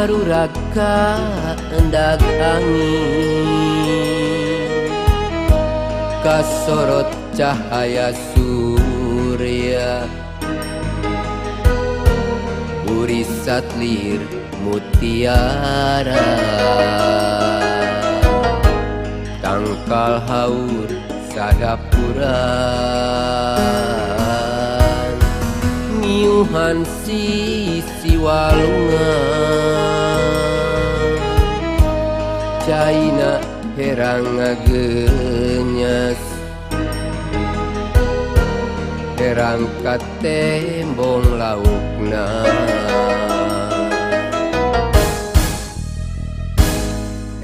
Marurag ka endag angin, kasorot cahaya surya, urisat lir mutiara, tangkal haur sadapuran, ngiuhan sisi walungan, caina herang ngagenyas, herang katembong laukna.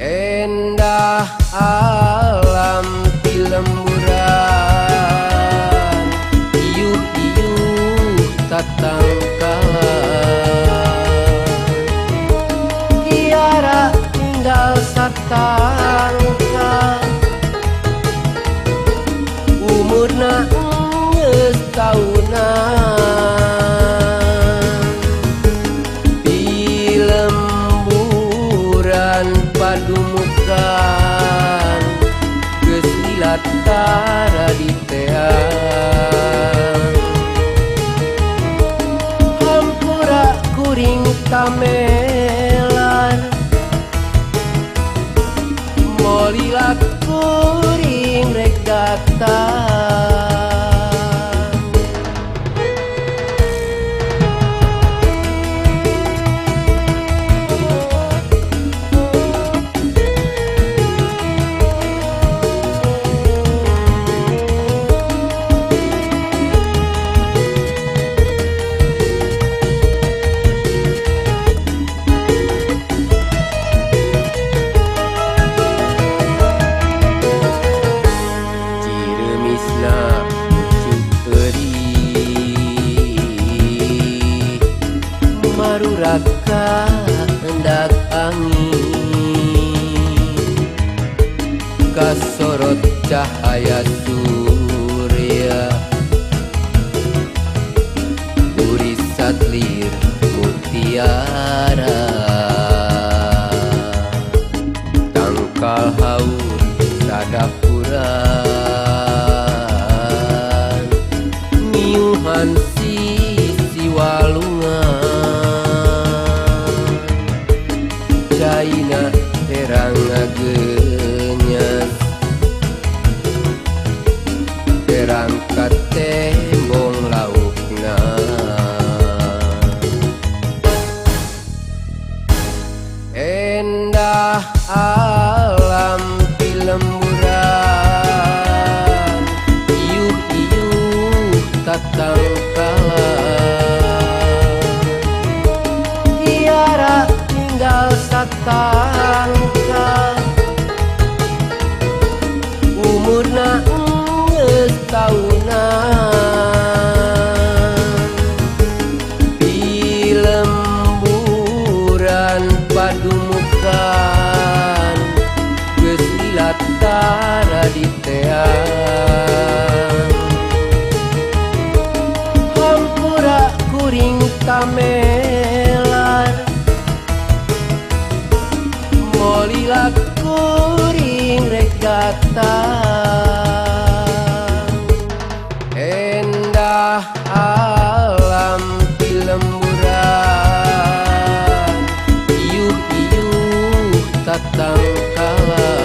Endah alam ti lemburan, iuh-iuh tatangkalan, tiara tinggal satangkal, umurna geus taunan. Di lemburan padumukan geus lila tara diteang, hampura kuring tamelar, molila kuring rek datang. Marurag ka endak angin, kasorot cahaya surya, urisat lir mutiara, tangkal haur sadapuran, ngiuhan sisi walungan, caina herang ngagenyas, herang katembong laukna. Endah alam ti lemburan, iuh-iuh tatangkalan, tiara tinggal satangkal, umurna geus taunan. Di lemburan padumukan geus lila tara diteang, hampura kuring tamelar, molila kuring rek datang. Endah alam ti lemburan, iuh-iuh tatangkalan,